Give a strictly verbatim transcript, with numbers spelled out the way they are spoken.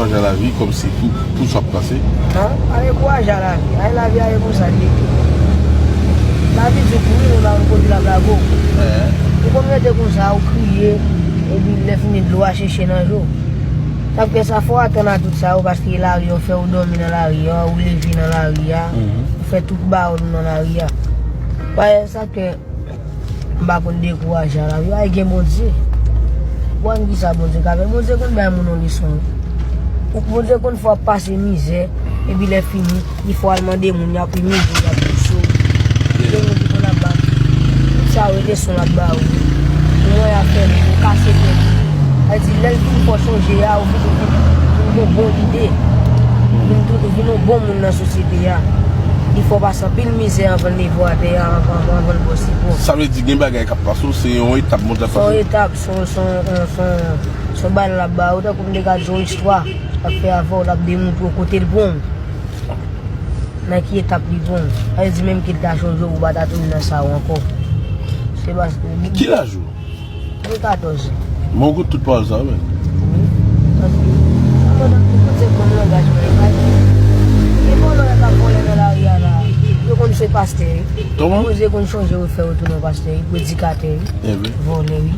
Dekouraje a lavi, kòmsi pou, pou sa ap pase. Non, pa dekouraje a lavi. Ay, lavi a ye konsa li ye. Lavi di pou wi, men pa konn kote l ap lage w. Ou konn rete konsa, ou kriye, epi lè fini dlo a cheche nan je w. Sa fè sa fò w atann a tout sa yo, paske lari a fè w dòmi nan lari a, ou leve nan lari a, ou fè tout bagay nan lari a. Paske sa fè M pa konn dekouraje a lavi. Ay, gen Bondye. Ou konn kisa Bondye ka fè? Bondye konn bay moun yon leson. Ou Bondye konn fè w ap pase mizè, epi lè fini, li fè w al mande moun, y ap imilyye w, y ap pouse w. Gen moun ki konn ap ba tout sa yo leson l ap ba ou. Ou wè y ap fè moun, ou kase tèt ou. Sa vle di, lè l fin fè w sonje a, ou vin, ou vin, vin gen bon lide. Ou vin tou, ou vin yon bon moun nan sosyete a. Li fè w pase anpil mizè anvan l leve w atè a, anvan, anvan, anvan l ba w sipò. Sa vle di gen bagay k ap pase w, se yon etap Bondye ap pase w. Se yon etap, se yon, se yon, se yon, se yon bagay l ap ba ou, tankou m te ka di yon istwa, l ap fè avè w, l ap demontre w kote l pran w. Nan ki etap li pran w. Sa vle di menm ke l ta chonje w, ou pa ta tounen nan sa yo ankò. Se paske. Ki laj ou? Mwen katòz. Mwen gout tout pawòl sa wi. Wi. Paske sa mwen tankou kote se bon langaj mwen e pa di. Gen vòlè k ap vòlè nan lari a la. Yo konn se pastè wi. Kòman? Bondye konn chonje yo fè yo tounen pastè wi, predikatè wi. Vòlè wi.